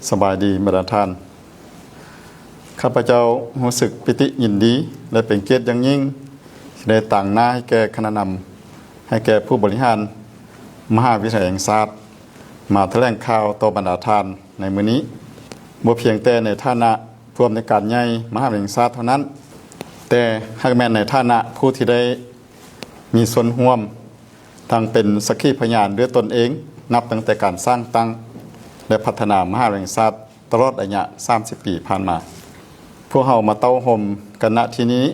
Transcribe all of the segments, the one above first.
ສະບາຍດີບັນດາທ່ານ. ຂ້າພະເຈົ້າຮູ້ສຶກປີຕິຍິນດີ ແລະ ເປັນກຽດຢ່າງຍິ່ງ ທີ່ໄດ້ຕາງໜ້າໃຫ້ແກ່ຄະນະນຳ, ໃຫ້ແກ່ຜູ້ບໍລິຫານມະຫາວິທະຍາໄລແຫ່ງຊາດ ມາຖະແຫຼງຂ່າວຕໍ່ບັນດາທ່ານໃນມື້ນີ້, ບໍ່ພຽງແຕ່ໃນຖານະຜູ້ອຳນວຍການໃຫຍ່ມະຫາວິທະຍາໄລແຫ່ງຊາດເທົ່ານັ້ນ, ແຕ່ຫາກແມ່ນໃນຖານະຜູ້ທີ່ໄດ້ມີສ່ວນຮ່ວມ ທັງເປັນສັກຂີພະຍານດ້ວຍຕົນເອງ ນັບຕັ້ງແຕ່ການສ້າງຕັ້ງ ແລະ ພັດທະນາມະຫາວິທະຍາໄລແຫ່ງຊາດ ຕະຫຼອດໄລຍະສາມສິບປີຜ່ານມາ. ພວກເຮົາມາເຕົ້າໂຮມກັນ ນະ ທີ່ນີ້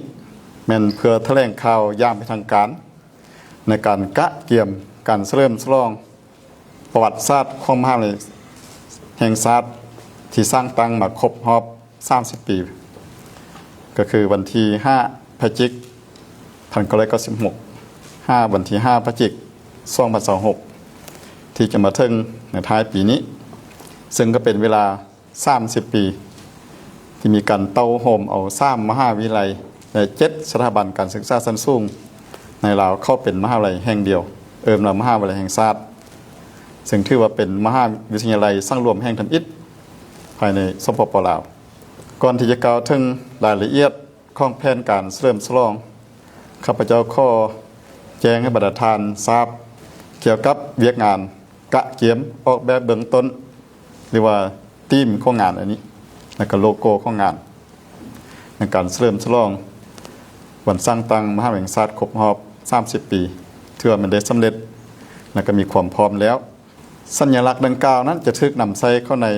ແມ່ນເພື່ອຖະແຫຼງຂ່າວຢ່າງເປັນທາງການ ໃນການກະກຽມການສະເຫຼີມສະຫຼອງປະຫວັດສາດຂອງມະຫາວິທະຍາໄລແຫ່ງຊາດ ທີ່ສ້າງຕັ້ງມາຄົບຮອບ ສາມສິບປີ ກໍຄືວັນທີຫ້າ ພະຈິກ ພັນເກົ້າຮ້ອຍເກົ້າສິບຫົກ ຫາວັນທີຫ້າ ພະຈິກ ສອງພັນຊາວຫົກ ທີ່ຈະມາເຖິງໃນທ້າຍປີນີ້, ເຊິ່ງກໍເປັນເວລາສາມສິບປີ ທີ່ມີການເຕົ້າໂຮມເອົາສາມມະຫາວິທະຍາໄລ ແລະ ເຈັດສະຖາບັນການສຶກສາຊັ້ນສູງໃນລາວເຂົ້າເປັນມະຫາວິທະຍາໄລແຫ່ງດຽວ, ເອີ້ນວ່າມະຫາວິທະຍາໄລແຫ່ງຊາດ, ເຊິ່ງຖືວ່າເປັນມະຫາວິທະຍາໄລສັງລວມແຫ່ງທຳອິດພາຍໃນ ສປປ ລາວ. ກ່ອນທີ່ຈະກ່າວເຖິງລາຍລະອຽດຂອງແຜນການສະເຫຼີມສະຫຼອງ, ຂ້າພະເຈົ້າຂໍແຈ້ງໃຫ້ບັນດາທ່ານຊາບກ່ຽວກັບວຽກງານກະກຽມອອກແບບເບື້ອງຕົ້ນ ຫຼືວ່າທີມຂອງງານອັນນີ້ ແລະ ກະໂລໂກ້ຂອງງານ ໃນການສະເຫຼີມສະຫຼອງວັນສ້າງຕັ້ງມະຫາວິທະຍາໄລແຫ່ງຊາດຄົບຮອບສາມສິບປີ ຖືວ່າແມ່ນໄດ້ສຳເລັດ ແລະ ກະມີຄວາມພ້ອມແລ້ວ. ສັນຍາລັກດັ່ງກ່າວນັ້ນຈະຖືກນຳໃຊ້ເຂົ້າໃນ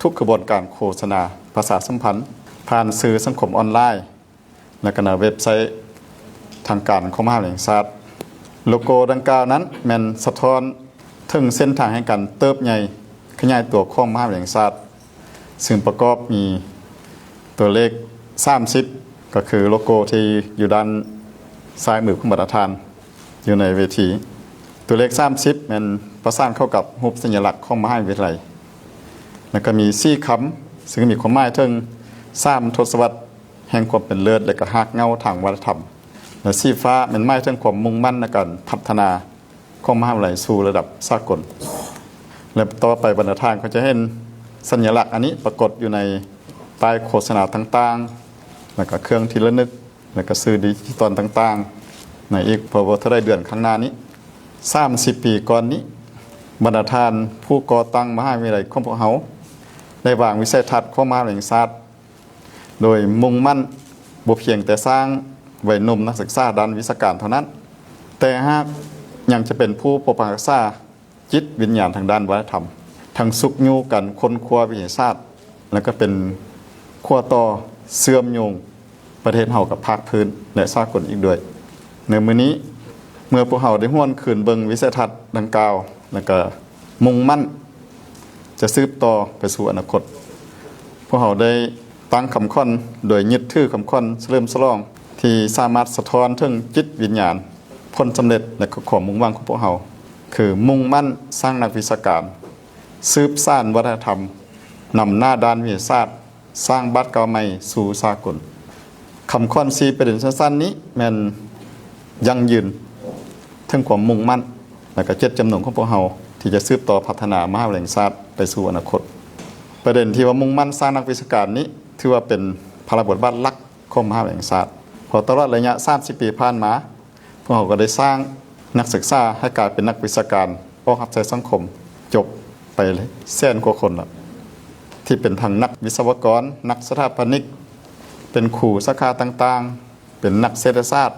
ທຸກຂະບວນການໂຄສະນາປະຊາສຳພັນ ຜ່ານສື່ສັງຄົມອອນລາຍ ແລະ ກະໃນເວັບໄຊທາງການຂອງມະຫາວິທະຍາໄລແຫ່ງຊາດ. ໂລໂກ້ດັ່ງກ່າວນັ້ນແມ່ນສະທ້ອນເຖິງເສັ້ນທາງແຫ່ງການເຕີບໃຫຍ່ຂະຫຍາຍຕົວຂອງມະຫາວິທະຍາໄລແຫ່ງຊາດ ເຊິ່ງປະກອບມີຕົວເລກສາມສິບ ກໍຄືໂລໂກ້ທີ່ຢູ່ດ້ານຊ້າຍມືຂອງບັນດາທ່ານ ຢູ່ໃນເວທີ. ຕົວເລກສາມສິບແມ່ນປະສານເຂົ້າກັບຮູບສັນຍາລັກຂອງມະຫາວິທະຍາໄລ ແລະ ກໍມີສີ່ຄຳ ເຊິ່ງມີຄວາມໝາຍເຖິງສາມທົດສະວັດແຫ່ງຄວາມເປັນເລີດ ແລະ ກໍຮາກເຫງົ້າທາງວັດທະນະທຳ ແລະ ສີຟ້າແມ່ນໝາຍເຖິງຄວາມມຸ່ງໝັ້ນໃນການພັດທະນາຂອງມະຫາວິທະຍາໄລສູ່ລະດັບສາກົນ. ແລະ ຕໍ່ໄປບັນດາທ່ານກໍຈະເຫັນສັນຍາລັກອັນນີ້ປາກົດຢູ່ໃນປ້າຍໂຄສະນາຕ່າງໆ ແລະ ກໍເຄື່ອງທີ່ລະນຶກ ແລະ ກະສື່ດິຈິຕອນຕ່າງໆ ໃນອີກບໍ່ເທົ່າໃດເດືອນຂ້າງໜ້ານີ້. ສາມສິບປີກ່ອນນີ້ ບັນດາທ່ານຜູ້ກໍ່ຕັ້ງມະຫາວິທະຍາໄລຂອງພວກເຮົາ ໄດ້ວາງວິໄສທັດຂອງມະຫາວິທະຍາໄລແຫ່ງຊາດ ໂດຍມຸ່ງໝັ້ນບໍ່ພຽງແຕ່ສ້າງໄວໜຸ່ມນັກສຶກສາດ້ານວິຊາການເທົ່ານັ້ນ, ແຕ່ຫາກຍັງຈະເປັນຜູ້ປົກປັກຮັກສາ ຈິດວິນຍານທາງດ້ານວັດທະນະທຳ, ທັງຊຸກຍູ້ການຄົ້ນຄວ້າວິທະຍາສາດ ແລະ ກໍເປັນຂົ້ວຕໍ່ເຊື່ອມໂຍງປະເທດເຮົາກັບພາກພື້ນ ແລະ ສາກົນອີກດ້ວຍ. ໃນມື້ນີ້ ເມື່ອພວກເຮົາໄດ້ຫວນຄືນເບິ່ງວິໄສທັດດັ່ງກ່າວ ແລະ ກໍມຸ່ງໝັ້ນຈະສືບຕໍ່ໄປສູ່ອະນາຄົດ, ພວກເຮົາໄດ້ຕັ້ງຄຳຂວັນໂດຍຍຶດຖືຄຳຂວັນສະເຫຼີມສະຫຼອງ ທີ່ສາມາດສະທ້ອນເຖິງຈິດວິນຍານ ຜົນສຳເລັດ ແລະ ຄວາມມຸ່ງຫວັງຂອງພວກເຮົາ ຄືມຸ່ງໝັ້ນສ້າງນັກວິຊາການ, ສືບສານວັດທະນະທຳ, ນຳໜ້າດ້ານວິທະຍາສາດ, ສ້າງບາດກ້າວໃໝ່ສູ່ສາກົນ. ຄຳຂວັນສີ່ປະເດັນສັ້ນໆນີ້ແມ່ນຢັ້ງຢືນເຖິງຄວາມມຸ່ງໝັ້ນ ແລະ ກະເຈດຈຳນົງຂອງພວກເຮົາ ທີ່ຈະສືບຕໍ່ພັດທະນາມະຫາວິທະຍາໄລແຫ່ງຊາດໄປສູ່ອະນາຄົດ. ປະເດັນທີ່ວ່າມຸ່ງໝັ້ນສ້າງນັກວິຊາການນີ້ ຖືວ່າເປັນພາລະບົດບາດຫຼັກຂອງມະຫາວິທະຍາໄລແຫ່ງຊາດ, ເພາະຕະຫຼອດໄລຍະສາມສິບປີຜ່ານມາ ພວກເຮົາກໍໄດ້ສ້າງນັກສຶກສາໃຫ້ກາຍເປັນນັກວິຊາການອອກຮັບໃຊ້ສັງຄົມ ຈົບໄປແສນກວ່າຄົນລະ ທີ່ເປັນທັງນັກວິສະວະກອນ, ນັກສະຖາປະນິກ, ເປັນຄູສາຂາຕ່າງໆ, ເປັນນັກເສດຖະສາດ,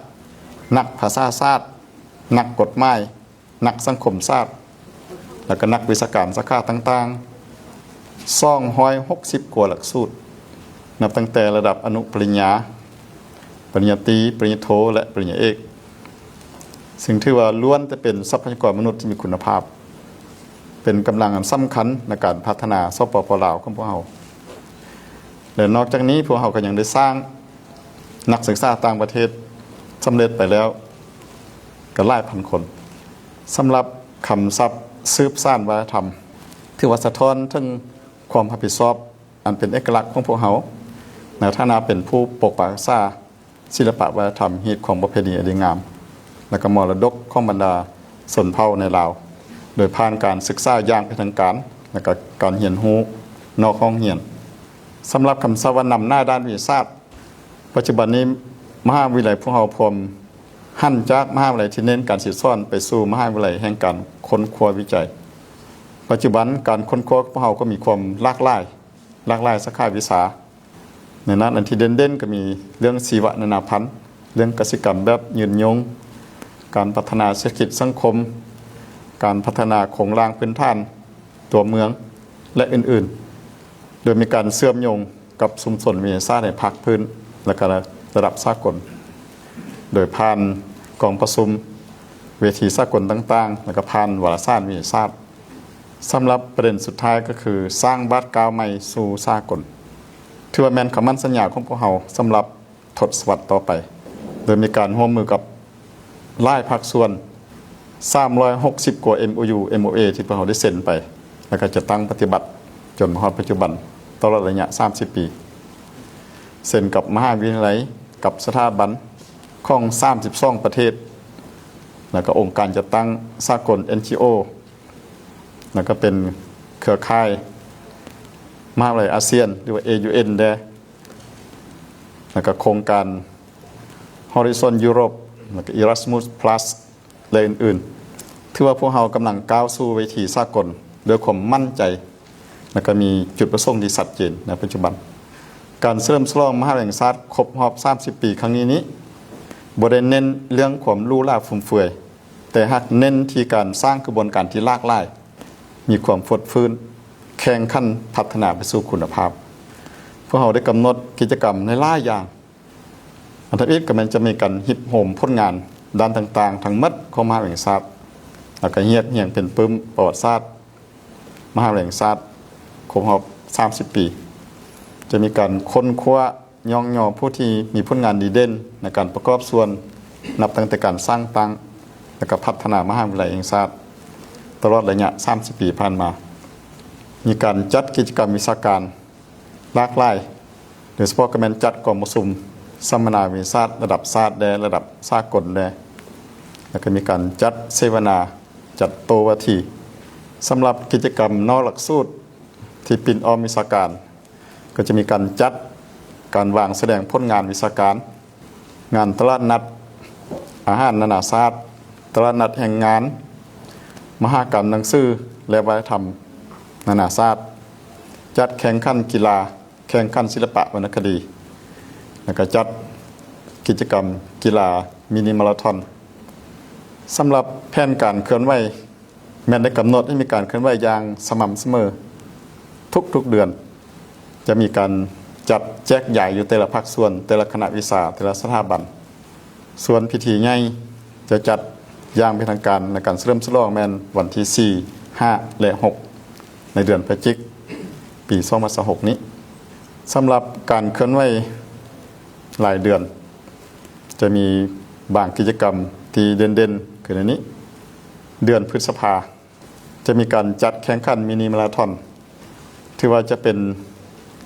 ນັກພາສາສາດ, ນັກກົດໝາຍ, ນັກສັງຄົມສາດ ແລະ ກໍນັກວິຊາການສາຂາຕ່າງໆ ສອງຮ້ອຍຫົກສິບກວ່າຫຼັກສູດ ນັບຕັ້ງແຕ່ລະດັບອະນຸປະລິນຍາ, ປະລິນຍາຕີ, ປະລິນຍາໂທ ແລະ ປະລິນຍາເອກ, ຊຶ່ງຖືວ່າລ້ວນແຕ່ເປັນຊັບພະຍາກອນມະນຸດທີ່ມີຄຸນນະພາບ, ເປັນກຳລັງອັນສຳຄັນໃນການພັດທະນາ ສປປ ລາວ ຂອງພວກເຮົາ. ແລະ ນອກຈາກນີ້ ພວກເຮົາກໍຍັງໄດ້ສ້າງນັກສຶກສາຕ່າງປະເທດສຳເລັດໄປແລ້ວກໍຫຼາຍພັນຄົນ. ສຳລັບຄຳສັບສືບສານວັດທະນະທຳ ຖືວ່າສະທ້ອນເຖິງຄວາມຮັບຜິດຊອບ ອັນເປັນເອກະລັກຂອງພວກເຮົາ ໃນຖານະເປັນຜູ້ປົກປັກຮັກສາສິລະປະວັດທະນະທຳ, ຮີດຄອງປະເພນີອັນດີງາມ ແລະ ກໍມໍລະດົກຂອງບັນດາຊົນເຜົ່າໃນລາວ ໂດຍຜ່ານການສຶກສາຢ່າງເປັນທາງການ ແລະ ກໍການຮຽນຮູ້ ນອກຫ້ອງຮຽນ. ສຳລັບຄຳສັບວ່ານຳໜ້າດ້ານວິທະຍາສາດ, ປັດຈຸບັນນີ້ມະຫາວິທະຍາໄລພວກເຮົາພວມຫັນຈາກມະຫາວິທະຍາໄລທີ່ເນັ້ນການສິດສອນໄປສູ່ມະຫາວິທະຍາໄລແຫ່ງການຄົ້ນຄວ້າວິໄຈ. ປັດຈຸບັນການຄົ້ນຄວ້າຂອງພວກເຮົາກໍມີຄວາມຫຼາກຫຼາຍ, ຫຼາກຫຼາຍສາຂາວິຊາ. ໃນນັ້ນອັນທີ່ເດັ່ນໆກໍມີເລື່ອງຊີວະນານາພັນ, ເລື່ອງກະສິກຳແບບຍືນຍົງ, ການພັດທະນາເສດຖະກິດສັງຄົມ, ການພັດທະນາໂຄງລ່າງພື້ນຖານຕົວເມືອງ ແລະ ອື່ນໆ, ໂດຍມີການເຊື່ອມໂຍງກັບຊຸມຊົນວິທະຍາສາດໃນພາກພື້ນ ແລະ ກະລະດັບສາກົນ ໂດຍຜ່ານກອງປະຊຸມ, ເວທີສາກົນຕ່າງໆ ແລະ ກະຜ່ານວາລະສານວິທະຍາສາດ. ສຳລັບປະເດັນສຸດທ້າຍກໍຄືສ້າງບາດກ້າວໃໝ່ສູ່ສາກົນ, ຖືວ່າແມ່ນຄຳໝັ້ນສັນຍາຂອງພວກເຮົາສຳລັບທົດສະວັດຕໍ່ໄປ, ໂດຍມີການຮ່ວມມືກັບຫຼາຍພາກສ່ວນ, ສາມຮ້ອຍຫົກສິບກວ່າ ເອັມໂອຢູ ເອັມໂອເອ ທີ່ພວກເຮົາໄດ້ເຊັນໄປ ແລະ ກໍຈັດຕັ້ງປະຕິບັດຈົນມາຮອດປັດຈຸບັນ, ຕະຫຼອດໄລຍະສາມສິບປີ, ເຊັນກັບມະຫາວິທະຍາໄລ, ກັບສະຖາບັນຂອງສາມສິບສອງປະເທດ, ແລະ ກໍອົງການຈັດຕັ້ງສາກົນ ເອັນຈີໂອ ແລະ ກໍເປັນເຄືອຂ່າຍມະຫາວິທະຍາໄລອາຊຽນ ຫຼືວ່າ ເອຢູເອັນ ແດ່, ແລະ ກໍໂຄງການ Horizon Europe ແລະ ກໍ Erasmus Plus ແລະ ອື່ນໆ. ຖືວ່າພວກເຮົາກຳລັງກ້າວສູ່ເວທີສາກົນດ້ວຍຄວາມໝັ້ນໃຈ ແລະ ກໍມີຈຸດປະສົງທີ່ຊັດເຈນໃນປັດຈຸບັນ. ການສະເຫຼີມສະຫຼອງມະຫາວິທະຍາໄລແຫ່ງຊາດຄົບຮອບສາມສິບປີຄັ້ງນີ້ນີ້ ບໍ່ໄດ້ເນັ້ນເລື່ອງຄວາມຫຼູຫຼາຟຸມເຟືອຍ, ແຕ່ຫາກເນັ້ນທີ່ການສ້າງຂະບວນການທີ່ຫຼາກຫຼາຍ, ມີຄວາມຟົດຟື້ນ, ແຂ່ງຂັນພັດທະນາໄປສູ່ຄຸນນະພາບ. ພວກເຮົາໄດ້ກຳນົດກິດຈະກຳຫຼາຍໆຢ່າງ. ອັນທຳອິດກໍແມ່ນຈະມີການຮິບໂຮມຜົນງານດ້ານຕ່າງໆທັງໝົດຂອງມະຫາວິທະຍາໄລແຫ່ງຊາດ, ແລ້ວກໍຮຽກຮຽງເປັນປຶ້ມປະຫວັດສາດມະຫາວິທະຍາໄລແຫ່ງຊາດຄົບຮອບສາມສິບປີ. ຈະມີການຄົ້ນຄວ້າ ຍ້ອງຍໍຜູ້ທີ່ມີຜົນງານດີເດັ່ນໃນການປະກອບສ່ວນ ນັບຕັ້ງແຕ່ການສ້າງຕັ້ງ ແລະ ກະພັດທະນາມະຫາວິທະຍາໄລແຫ່ງຊາດ ຕະຫຼອດໄລຍະສາມສິບປີຜ່ານມາ. ມີການຈັດກິດຈະກຳວິຊາການຫຼາກຫຼາຍ, ໂດຍສະເພາະກໍແມ່ນຈັດກອງປະຊຸມສຳມະນາວິທະຍາສາດລະດັບຊາດແດ່ ລະດັບສາກົນແດ່, ແລ້ວກໍມີການຈັດເສວະນາ, ຈັດໂຕວາທີ. ສຳລັບກິດຈະກຳນອກຫຼັກສູດທີ່ປິ່ນອ້ອມວິຊາການ, ກໍຈະມີການຈັດການວາງສະແດງຜົນງານວິຊາການ, ງານຕະຫຼາດນັດອາຫານນານາຊາດ, ຕະຫຼາດນັດແຮງງານ, ມະຫະກຳໜັງສື ແລະ ວັດທະນະທຳນານາຊາດ, ຈັດແຂ່ງຂັນກິລາ, ແຂ່ງຂັນສິລະປະວັນນະຄະດີ, ແລ້ວກໍຈັດກິດຈະກຳກິລາມິນິມາລາທອນ. ສຳລັບແຜນການເຄື່ອນໄຫວ ແມ່ນໄດ້ກຳນົດໃຫ້ມີການເຄື່ອນໄຫວຢ່າງສະໝ່ຳສະເໝີທຸກໆເດືອນ. ຈະມີການຈັດແຈກຢາຍຢູ່ແຕ່ລະພາກສ່ວນ, ແຕ່ລະຄະນະວິຊາ, ແຕ່ລະສະຖາບັນ. ສ່ວນພິທີໃຫຍ່ຈະຈັດຢ່າງເປັນທາງການໃນການສະເຫຼີມສະຫຼອງແມ່ນວັນທີສີ່ ຫ້າ ແລະ ຫົກ ໃນເດືອນພະຈິກ ປີສອງພັນຊາວຫົກນີ້. ສຳລັບການເຄື່ອນໄຫວລາຍເດືອນ ຈະມີບາງກິດຈະກຳທີ່ເດັ່ນໆ ຄືໃນນີ້. ເດືອນພຶດສະພາ ຈະມີການຈັດແຂ່ງຂັນມິນິມາລາທອນ, ຖືວ່າຈະເປັນ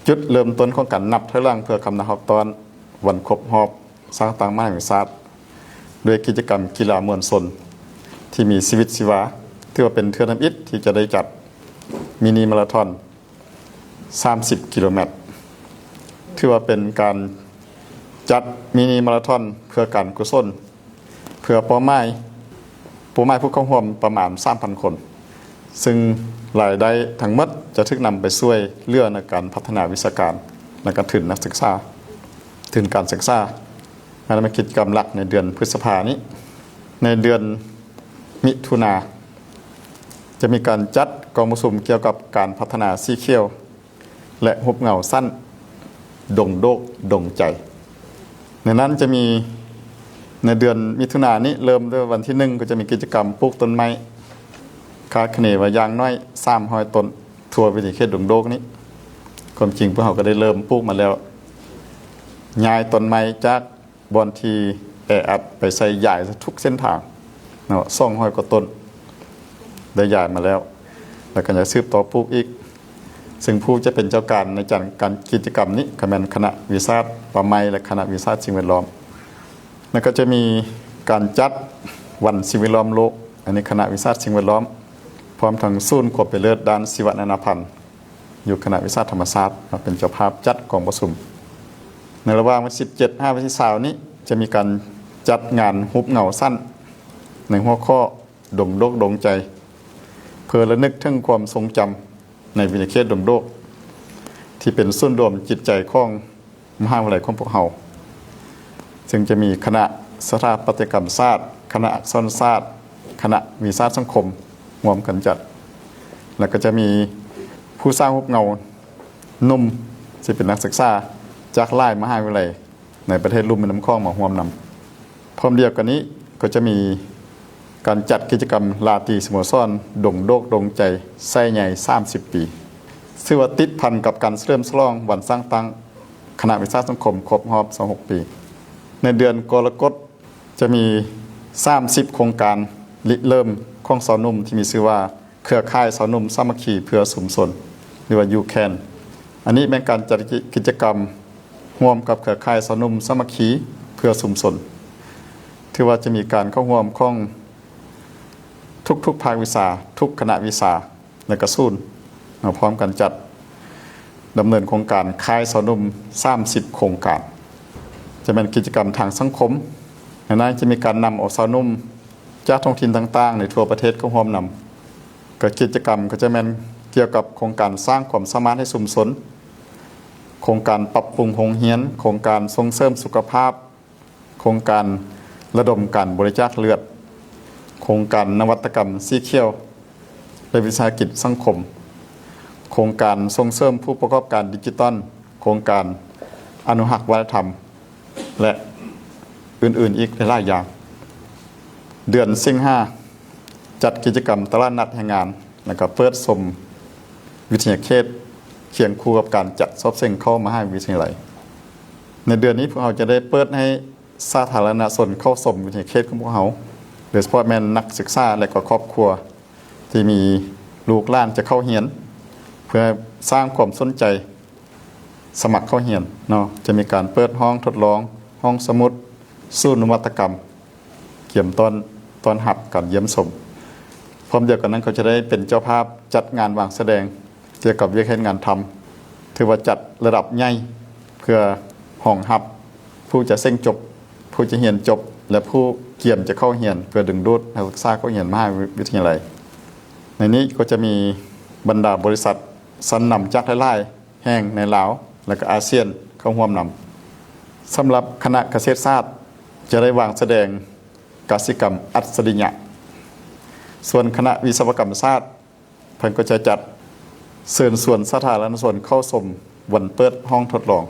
ຈຸດເລີ່ມຕົ້ນຂອງການນັບຖອຍຫຼັງເພື່ອຄຳນັບຮອບຕ້ອນວັນຄົບຮອບສ້າງຕັ້ງມະຫາວິທະຍາໄລແຫ່ງຊາດ ດ້ວຍກິດຈະກຳກິລາມວນຊົນທີ່ມີຊີວິດຊີວາ. ຖືວ່າເປັນເທື່ອທຳອິດທີ່ຈະໄດ້ຈັດມິນິມາລາທອນ ສາມສິບກິໂລແມັດ. ຖືວ່າເປັນການຈັດມິນິມາລາທອນເພື່ອການກຸສົນ, ເພື່ອເປົ້າໝາຍ, ເປົ້າໝາຍຜູ້ເຂົ້າຮ່ວມປະມານສາມພັນຄົນ, ຊຶ່ງລາຍໄດ້ທັງໝົດຈະຖືກນຳໄປຊ່ວຍເຫຼືອໃນການພັດທະນາວິຊາການ ແລະ ກະທຶນນັກສຶກສາ, ທຶນການສຶກສາ. ອັນນັ້ນແມ່ນກິດຈະກຳຫຼັກໃນເດືອນພຶດສະພານີ້. ໃນເດືອນມິຖຸນາ ຈະມີການຈັດກອງປະຊຸມກ່ຽວກັບການພັດທະນາສີຂຽວ ແລະ ຮູບເງົາສັ້ນດົງໂດກດົງໃຈ. ໃນນັ້ນຈະມີ ໃນເດືອນມິຖຸນານີ້ ເລີ່ມແຕ່ວັນທີໜຶ່ງ ກໍຈະມີກິດຈະກຳປູກຕົ້ນໄມ້, ຄາດຄະເນວ່າຢ່າງໜ້ອຍສາມຮ້ອຍຕົ້ນ ທົ່ວວິທີເຂດດົງໂດກນີ້. ຄວາມຈິງພວກເຮົາກໍໄດ້ເລີ່ມປູກມາແລ້ວ, ຍ້າຍຕົ້ນໄມ້ຈາກ ບ່ອນທີ່ແອອັດໄປໃສ່ຢາຍທຸກເສັ້ນທາງເນາະ, ສອງຮ້ອຍກວ່າຕົ້ນໄດ້ຍ້າຍມາແລ້ວ ແລ້ວກໍຍັງສືບຕໍ່ປູກອີກ. ຊຶ່ງຜູ້ຈະເປັນເຈົ້າການໃນການ ການກິດຈະກຳນີ້ ກໍແມ່ນຄະນະວິຊາການປ່າໄມ້ ແລະ ຄະນະວິຊາການສິ່ງແວດລ້ອມ. ແລ້ວກໍຈະມີການຈັດວັນສິ່ງແວດລ້ອມໂລກ, ອັນນີ້ຄະນະວິຊາການສິ່ງແວດລ້ອມ ພ້ອມທັງສູນຄວາມເປັນເລີດດ້ານຊີວະນານາພັນ ຢູ່ຄະນະວິຊາທຳມະຊາດເນາະ ເປັນເຈົ້າພາບຈັດກອງປະຊຸມ. ໃນລະຫວ່າງວັນທີສິບເຈັດຫາວັນທີຊາວນີ້ ຈະມີການຈັດງານຮູບເງົາສັ້ນໃນຫົວຂໍ້ ດົງໂດກດົງໃຈ ເພື່ອລະນຶກເຖິງຄວາມຊົງຈຳໃນວິທະຍາເຂດດົງໂດກ ທີ່ເປັນສູນລວມຈິດໃຈຂອງມະຫາວິທະຍາໄລຂອງພວກເຮົາ, ເຊິ່ງຈະມີຄະນະສະຖາປັດຕະຍະກຳສາດ, ຄະນະອັກສອນສາດ, ຄະນະວິຊາສັງຄົມຮ່ວມກັນຈັດ, ແລະ ກໍຈະມີຜູ້ສ້າງຮູບເງົາໜຸ່ມ ທີ່ເປັນນັກສຶກສາຈາກຫຼາຍມະຫາວິທະຍາໄລ ໃນປະເທດລຸ່ມແມ່ນ້ຳຂອງມາຮ່ວມນຳ. ພ້ອມດຽວກັນນີ້ກໍຈະມີການຈັດກິດຈະກຳລາຕີສະໂມສອນດົງໂດກດົງໃຈໄຊໃຫຍ່ສາມສິບປີ ຖືວ່າຕິດພັນກັບການສະເຫຼີມສະຫຼອງວັນສ້າງຕັ້ງຄະນະວິຊາສັງຄົມຄົບຮອບຊາວຫົກປີ. ໃນເດືອນກໍລະກົດຈະມີສາມສິບໂຄງການລິເລີ່ມຂອງຊາວໜຸ່ມທີ່ມີຊື່ວ່າ ເຄືອຂ່າຍຊາວໜຸ່ມສາມັກຄີເພື່ອຊຸມຊົນ ຫຼືວ່າ YouCan. ອັນນີ້ແມ່ນການຈັດກິດຈະກຳຮ່ວມກັບເຄືອຂ່າຍຊາວໜຸ່ມສາມັກຄີເພື່ອຊຸມຊົນ ຖືວ່າຈະມີການເຂົ້າຮ່ວມຂອງທຸກໆພາກວິຊາ, ທຸກຄະນະວິຊາ ແລະ ກະສູນມາພ້ອມກັນຈັດ ດຳເນີນໂຄງການຂ່າຍຊາວໜຸ່ມສາມສິບໂຄງການ. ຈະແມ່ນກິດຈະກຳທາງສັງຄົມ, ໃນນັ້ນຈະມີການນຳເອົາຊາວໜຸ່ມຈາກທ້ອງຖິ່ນຕ່າງໆໃນທົ່ວປະເທດເຂົ້າຮ່ວມນຳ. ກໍກິດຈະກຳກໍຈະແມ່ນກ່ຽວກັບໂຄງການສ້າງຄວາມສາມາດໃຫ້ຊຸມຊົນ, ໂຄງການປັບປຸງໂຮງຮຽນ, ໂຄງການສົ່ງເສີມສຸຂະພາບ, ໂຄງການລະດົມການບໍລິຈາກເລືອດ, ໂຄງການນະວັດຕະກຳສີຂຽວ ແລະ ວິສາຫະກິດສັງຄົມ, ໂຄງການສົ່ງເສີມຜູ້ປະກອບການດິຈິຕອນ, ໂຄງການອະນຸຮັກວັດທະນະທຳ ແລະ ອື່ນໆອີກຫຼາຍໆຢ່າງ. ເດືອນສິງຫາ ຈັດກິດຈະກຳຕະຫຼາດນັດແຮງງານ ແລ້ວກໍເປີດຊົມວິທະຍາເຂດ ຄຽງຄູ່ກັບການຈັດສອບເສັງເຂົ້າມະຫາວິທະຍາໄລ. ໃນເດືອນນີ້ພວກເຮົາຈະໄດ້ເປີດໃຫ້ສາທາລະນະຊົນເຂົ້າຊົມວິທະຍາເຂດຂອງພວກເຮົາ, ໂດຍສະເພາະແມ່ນນັກສຶກສາ ແລະ ກໍຄອບຄົວທີ່ມີລູກຫຼານຈະເຂົ້າຮຽນ ເພື່ອສ້າງຄວາມສົນໃຈ ສະໝັກເຂົ້າຮຽນເນາະ. ຈະມີການເປີດຫ້ອງທົດລອງ, ຫ້ອງສະໝຸດ, ສູນນະວັດຕະກຳ, ກຽມຕ້ອນ, ຕ້ອນຮັບການຢ້ຽມຊົມ. ພ້ອມດຽວກັນນັ້ນ ກໍຈະໄດ້ເປັນເຈົ້າພາບຈັດງານວາງສະແດງກ່ຽວກັບວຽກເຮັດງານທຳ, ຖືວ່າຈັດລະດັບໃຫຍ່ເພື່ອຮອງຮັບຜູ້ຈະເສັງຈົບ, ຜູ້ຈະຮຽນຈົບ ແລະ ຜູ້ກຽມຈະເຂົ້າຮຽນ ເພື່ອດຶງດູດນັກສຶກສາເຂົ້າຮຽນມະຫາວິທະຍາໄລ. ໃນນີ້ກໍຈະມີບັນດາບໍລິສັດຊັ້ນນຳຈາກຫຼາຍໆ ແຫ່ງໃນລາວ ແລະ ກໍອາຊຽນເຂົ້າຮ່ວມນຳ. ສຳລັບຄະນະກະເສດສາດ ຈະໄດ້ວາງສະແດງກະສິກຳອັດສະລິຍະ, ສ່ວນຄະນະວິສະວະກຳສາດ ເພິ່ນກໍຈະຈັດເຊີນຊວນສາທາລະນະຊົນເຂົ້າຊົມວັນເປີດຫ້ອງທົດລອງ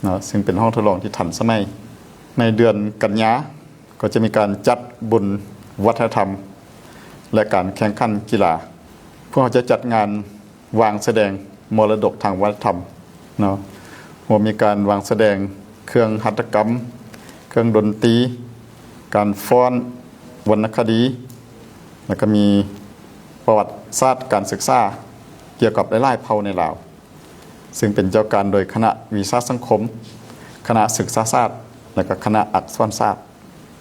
ເນາະ, ເຊິ່ງເປັນຫ້ອງທົດລອງທີ່ທັນສະໄໝ. ໃນເດືອນກັນຍາ ກໍຈະມີການຈັດບຸນວັດທະນະທຳ ແລະ ການແຂ່ງຂັນກິລາ. ພວກເຮົາຈະຈັດງານ ວາງສະແດງມໍລະດົກທາງວັດທະນະທຳເນາະ, ຮວມມີການວາງສະແດງເຄື່ອງຫັດຖະກຳ, ເຄື່ອງດົນຕີ, ການຟ້ອນ, ວັນນະຄະດີ, ແລ້ວກໍມີປະຫວັດສາດການສຶກສາກ່ຽວກັບຫຼາຍໆເຜົ່າໃນລາວ, ເຊິ່ງເປັນເຈົ້າການໂດຍຄະນະວິຊາສັງຄົມ, ຄະນະສຶກສາສາດ ແລ້ວກໍຄະນະອັກສອນສາດ.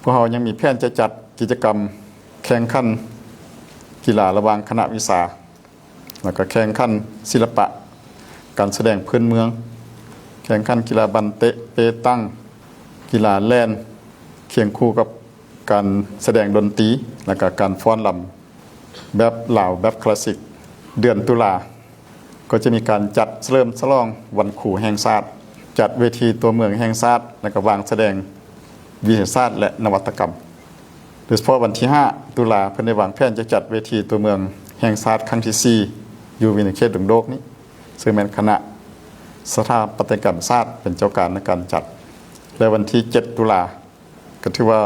ພວກເຮົາຍັງມີແຜນຈະຈັດກິດຈະກຳແຂ່ງຂັນກິລາລະຫວ່າງຄະນະວິຊາ ແລ້ວກໍແຂ່ງຂັນສິລະປະການສະແດງພື້ນເມືອງ, ແຂ່ງຂັນກິລາບານເຕະ, ເປຕັງ, ກິລາແລ່ນ, ຄຽງຄູ່ກັບການສະແດງດົນຕີ ແລ້ວກໍການຟ້ອນລຳແບບລາວແບບຄລາສສິກ. ເດືອນຕຸລາ ກໍຈະມີການຈັດສະເຫຼີມສະຫຼອງວັນຄູແຫ່ງຊາດ, ຈັດເວທີຕົວເມືອງແຫ່ງຊາດ ແລ້ວກໍວາງສະແດງວິທະຍາສາດ ແລະ ນະວັດຕະກຳ. ໂດຍສະເພາະວັນທີຫ້າຕຸລາ ເພິ່ນໄດ້ວາງແຜນຈະຈັດເວທີຕົວເມືອງແຫ່ງຊາດຄັ້ງທີສີ່ ຢູ່ວິທະຍາເຂດດົງໂດກນີ້ ເຊິ່ງແມ່ນຄະນະສະຖາປັດຕະຍະກຳສາດເປັນເຈົ້າການໃນການຈັດ ແລະ ວັນທີເຈັດຕຸລາ ກໍຖືວ່າ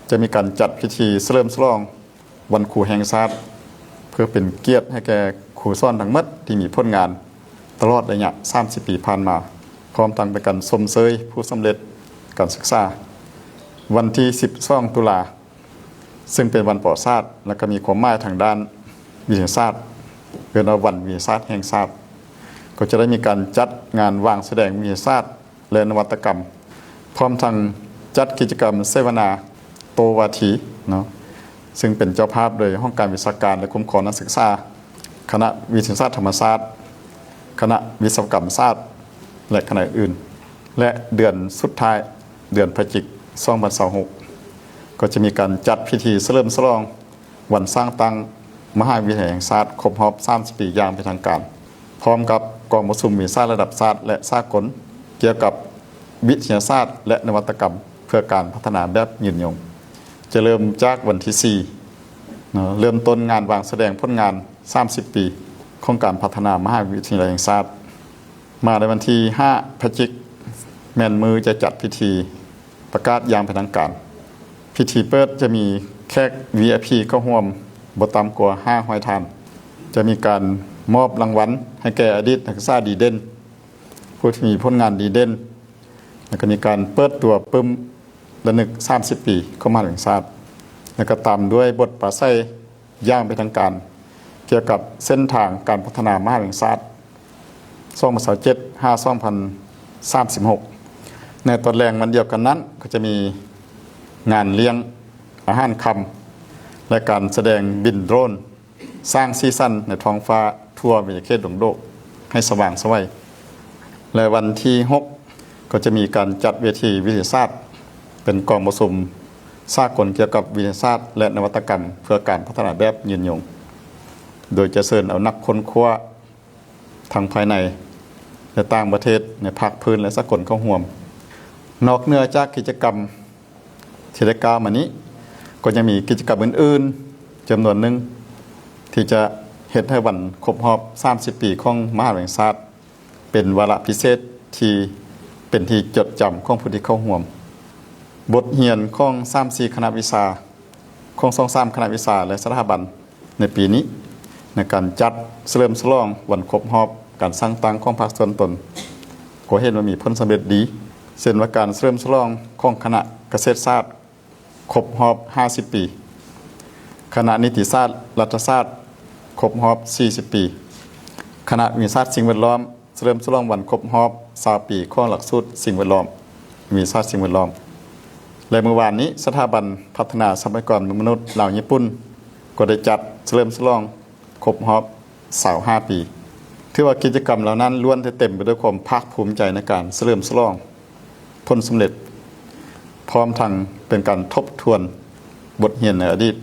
ຈະມີການຈັດພິທີສະເຫຼີມສະຫຼອງວັນຄູແຫ່ງຊາດ ເພື່ອເປັນກຽດໃຫ້ແກ່ຄູສອນທັງໝົດທີ່ມີຜົນງານຕະຫຼອດໄລຍະສາມສິບປີຜ່ານມາ, ພ້ອມທັງເປັນການຊົມເຊີຍຜູ້ສຳເລັດການສຶກສາ. ວັນທີສິບສອງຕຸລາ ເຊິ່ງເປັນວັນປະຫວັດສາດ ແລະ ກໍມີຄວາມໝາຍທາງດ້ານວິທະຍາສາດ, ເອີ້ນວ່າວັນວິທະຍາສາດແຫ່ງຊາດ, ກໍຈະໄດ້ມີການຈັດງານວາງສະແດງວິທະຍາສາດ ແລະ ນະວັດຕະກຳ, ພ້ອມທັງຈັດກິດຈະກຳເສວະນາໂຕ້ວາທີເນາະ, ເຊິ່ງເປັນເຈົ້າພາບໂດຍຫ້ອງການວິຊາການ ແລະ ຄຸ້ມຄອງນັກສຶກສາ ຄະນະວິທະຍາສາດທຳມະຊາດ, ຄະນະວິສະວະກຳສາດ ແລະ ຄະນະອື່ນໆ ແລະ ເດືອນສຸດທ້າຍ ເດືອນພະຈິກ ສອງພັນຊາວຫົກ ກໍຈະມີການຈັດພິທີສະເຫຼີມສະຫຼອງວັນສ້າງຕັ້ງມະຫາວິທະຍາໄລແຫ່ງຊາດຄົບຮອບສາມສິບປີຢ່າງເປັນທາງການ, ພ້ອມກັບກອງປະຊຸມວິຊາລະດັບຊາດ ແລະ ສາກົນ ກ່ຽວກັບວິທະຍາສາດ ແລະ ນະວັດຕະກຳເພື່ອການພັດທະນາແບບຍືນຍົງ. ຈະເລີ່ມຈາກວັນທີສີ່ ເນາະ ເລີ່ມຕົ້ນງານວາງສະແດງຜົນງານສາມສິບປີຂອງການພັດທະນາມະຫາວິທະຍາໄລແຫ່ງຊາດ. ມາໃນວັນທີຫ້າ ພະຈິກ ແມ່ນມື້ຈະຈັດພິທີປະກາດຢ່າງເປັນທາງການ. ພິທີເປີດຈະມີແຂກ ວີໄອພີ ເຂົ້າຮ່ວມບໍ່ຕ່ຳກວ່າຫ້າຮ້ອຍທ່ານ. ຈະມີການມອບລາງວັນໃຫ້ແກ່ອະດີດນັກສຶກສາດີເດັ່ນ, ຜູ້ທີ່ມີຜົນງານດີເດັ່ນ, ແລ້ວກໍມີການເປີດຕົວປຶ້ມລະນຶກສາມສິບປີຂອງມະຫາວິທະຍາໄລແຫ່ງຊາດ ແລ້ວກໍຕາມດ້ວຍບົດປາໄສຢ່າງເປັນທາງການ ກ່ຽວກັບເສັ້ນທາງການພັດທະນາມະຫາວິທະຍາໄລແຫ່ງຊາດ ສອງພັນຊາວເຈັດ ຫາ ສອງພັນສາມສິບຫົກ. ໃນຕອນແລງວັນດຽວກັນນັ້ນ ກໍຈະມີງານລ້ຽງອາຫານຄ່ຳ ແລະ ການສະແດງບິນໂດຣນ ສ້າງສີສັນໃນທ້ອງຟ້າທົ່ວເວຍເຂດດົງໂດກໃຫ້ສະຫວ່າງໄສວ. ແລະ ວັນທີຫົກ ກໍຈະມີການຈັດເວທີວິທະຍາສາດ ເປັນກອງປະຊຸມສາກົນກ່ຽວກັບວິທະຍາສາດ ແລະ ນະວັດຕະກຳເພື່ອການພັດທະນາແບບຍືນຍົງ, ໂດຍຈະເຊີນເອົານັກຄົ້ນຄວ້າທັງພາຍໃນ ແລະ ຕ່າງປະເທດໃນພາກພື້ນ ແລະ ສາກົນເຂົ້າຮ່ວມ. ນອກເໜືອຈາກກິດຈະກຳ ທີ່ໄດ້ກ່າວມານີ້ ກໍຍັງມີກິດຈະກຳອື່ນໆ ຈຳນວນໜຶ່ງ ທີ່ຈະເຮັດໃຫ້ວັນຄົບຮອບສາມສິບປີຂອງມະຫາວິທະຍາໄລແຫ່ງຊາດ ເປັນວາລະພິເສດທີ່ເປັນທີ່ຈົດຈຳຂອງຜູ້ທີ່ເຂົ້າຮ່ວມ. ບົດຮຽນຂອງສາມສີ່ຄະນະວິຊາ, ຂອງສອງສາມຄະນະວິຊາ ແລະ ສະຖາບັນ ໃນປີນີ້ ໃນການຈັດສະເຫຼີມສະຫຼອງວັນຄົບຮອບການສ້າງຕັ້ງຂອງພາກສ່ວນຕົນ ກໍເຫັນວ່າມີຜົນສຳເລັດດີ, ເຊັ່ນວ່າການສະເຫຼີມສະຫຼອງຂອງຄະນະກະເສດສາດຄົບຮອບຫ້າສິບປີ, ຄະນະນິຕິສາດລັດຖະສາດຄົບຮອບສີ່ສິບປີ, ຄະນະວິທະຍາສາດສິ່ງແວດລ້ອມ ສະເຫຼີມສະຫຼອງວັນຄົບຮອບຊາວປີຂອງຫຼັກສູດສິ່ງແວດລ້ອມ, ວິທະຍາສາດສິ່ງແວດລ້ອມ ແລະ ມື້ວານນີ້ ສະຖາບັນພັດທະນາຊັບພະຍາກອນມະນຸດລາວຍີ່ປຸ່ນ ກໍໄດ້ຈັດສະເຫຼີມສະຫຼອງຄົບຮອບຊາວຫ້າປີ. ຖືວ່າກິດຈະກຳເຫຼົ່ານັ້ນລ້ວນແຕ່ເຕັມໄປດ້ວຍຄວາມພາກພູມໃຈໃນການສະເຫຼີມສະຫຼອງຜົນສຳເລັດ, ພ້ອມທັງເປັນການທົບທວນບົດຮຽນໃນອະດີດ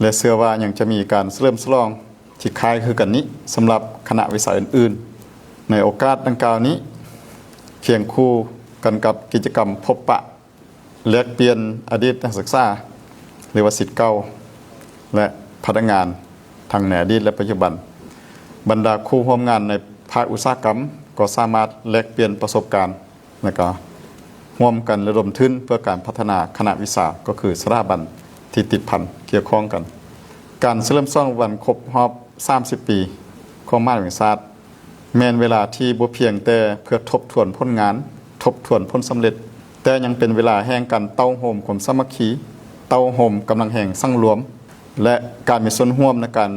ແລະ ເຊື່ອວ່າຍັງຈະມີການສະເຫຼີມສະຫຼອງ ທີ່ຄ້າຍຄືກັນນີ້ສຳລັບຄະນະວິຊາອື່ນໆ. ໃນໂອກາດດັ່ງກ່າວນີ້ ຄຽງຄູ່ກັນກັບກິດຈະກຳພົບປະແລກປ່ຽນອະດີດນັກສຶກສາ ຫຼືວ່າສິດເກົ່າ ແລະ ພະນັກງານ ທັງໃນອະດີດ ແລະ ປັດຈຸບັນ, ບັນດາຄູ່ຮ່ວມງານໃນພາກອຸດສາຫະກຳ ກໍສາມາດແລກປ່ຽນປະສົບການ ແລ້ວກໍຮ່ວມກັນລະດົມທຶນເພື່ອການພັດທະນາຄະນະວິຊາ ກໍຄືສະຖາບັນທີ່ຕິດພັນກ່ຽວຂ້ອງກັນ. ການສະເຫຼີມສະຫຼອງວັນຄົບຮອບສາມສິບປີຂອງມະຫາວິທະຍາໄລແຫ່ງຊາດ ແມ່ນເວລາທີ່ບໍ່ພຽງແຕ່ເພື່ອທົບທວນຜົນງານ, ທົບທວນຜົນສຳເລັດ, ແຕ່ຍັງເປັນເວລາແຫ່ງການເຕົ້າໂຮມຄວາມສາມັກຄີ, ເຕົ້າໂຮມກຳລັງແຮງສັງລວມ ແລະ ການມີສ່ວນຮ່ວມໃນການ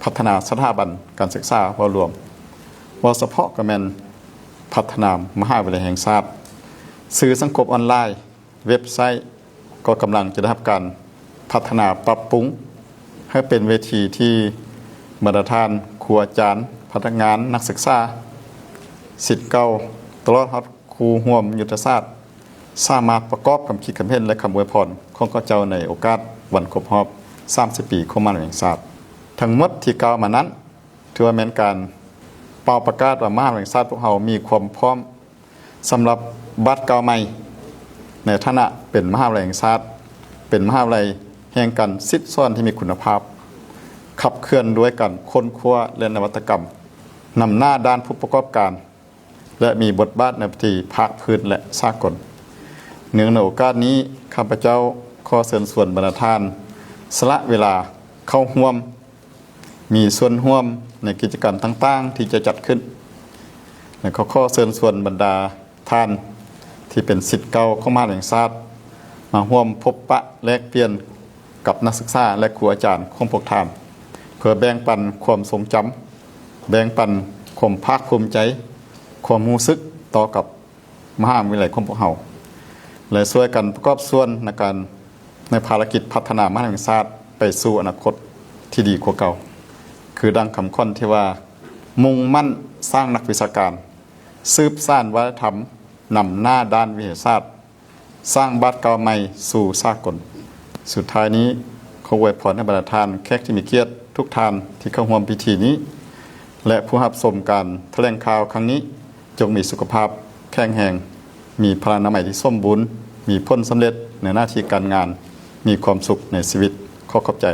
ພັດທະນາສະຖາບັນການສຶກສາເວົ້າລວມ, ເວົ້າສະເພາະກໍແມ່ນພັດທະນາມະຫາວິທະຍາໄລແຫ່ງຊາດ. ສື່ສັງຄົມອອນລາຍ, ເວັບໄຊ ກໍກຳລັງຈະໄດ້ຮັບການພັດທະນາປັບປຸງ ໃຫ້ເປັນເວທີທີ່ບັນດາທ່ານ ຄູອາຈານ, ພະນັກງານ, ນັກສຶກສາ, ສິດເກົ່າ, ຕະຫຼອດຮອດ ຄູ່ຮ່ວມຍຸດທະສາດ ສາມາດປະກອບຄຳຄິດຄຳເຫັນ ແລະ ຄຳອວຍພອນຂອງເຂົາເຈົ້າໃນໂອກາດວັນຄົບຮອບສາມສິບປີຂອງມະຫາວິທະຍາໄລແຫ່ງຊາດ. ທັງໝົດທີ່ກ່າວມານັ້ນ ຖືວ່າແມ່ນການເປົ່າປະກາດວ່າມະຫາວິທະຍາໄລແຫ່ງຊາດພວກເຮົາມີຄວາມພ້ອມສຳລັບບາດກ້າວໃໝ່ ໃນຖານະເປັນມະຫາວິທະຍາໄລແຫ່ງຊາດ, ເປັນມະຫາວິທະຍາໄລແຫ່ງການສິດສອນທີ່ມີຄຸນນະພາບ, ຂັບເຄື່ອນດ້ວຍການຄົ້ນຄວ້າ ແລະ ນະວັດຕະກຳ, ນຳໜ້າດ້ານຜູ້ປະກອບການ ແລະ ມີບົດບາດໃນເວທີພາກພື້ນ ແລະ ສາກົນ. ເນື່ອງໃນໂອກາດນີ້, ຂ້າພະເຈົ້າຂໍເຊີນຊວນບັນດາທ່ານສະຫຼະເວລາເຂົ້າຮ່ວມ, ມີສ່ວນຮ່ວມໃນກິດຈະກຳຕ່າງໆທີ່ຈະຈັດຂຶ້ນ ແລະ ກໍຂໍເຊີນຊວນບັນດາທ່ານທີ່ເປັນສິດເກົ່າຂອງມະຫາວິທະຍາໄລແຫ່ງຊາດ ມາຮ່ວມພົບປະແລກປ່ຽນ ກັບນັກສຶກສາ ແລະ ຄູອາຈານຂອງພວກທ່ານ ເພື່ອແບ່ງປັນຄວາມຊົງຈຳ, ແບ່ງປັນຄວາມພາກພູມໃຈ, ຄວາມຮູ້ສຶກຕໍ່ກັບມະຫາວິທະຍາໄລຂອງພວກເຮົາ ແລະ ຊ່ວຍກັນປະກອບສ່ວນໃນການ ໃນພາລະກິດພັດທະນາມະຫາວິທະຍາໄລແຫ່ງຊາດໄປສູ່ອະນາຄົດທີ່ດີກວ່າເກົ່າ. ຄືດັ່ງຄຳຂວັນທີ່ວ່າ, ມຸ້ງໝັ້ນສ້າງນັກວິຊາການ, ສືບສານວັດທະນະທຳ, ນຳໜ້າດ້ານວິທະຍາສາດ, ສ້າງບາດກ້າວໃໝ່ສູ່ສາກົນ. ສຸດທ້າຍນີ້, ຂໍອວຍພອນໃຫ້ບັນດາທ່ານແຂກທີ່ມີກຽດທຸກທ່ານທີ່ເຂົ້າຮ່ວມພິທີນີ້ ແລະ ຜູ້ຮັບຊົມການຖະແຫຼງຂ່າວຄັ້ງນີ້ ຈົ່ງມີສຸຂະພາບແຂງແຮງ, ມີພະລານາໄມທີ່ສົມບູນ, ມີຜົນສຳເລັດໃນໜ້າທີ່ການງານ, ມີຄວາມສຸກໃນຊີວິດ. ຂໍຂອບໃຈ.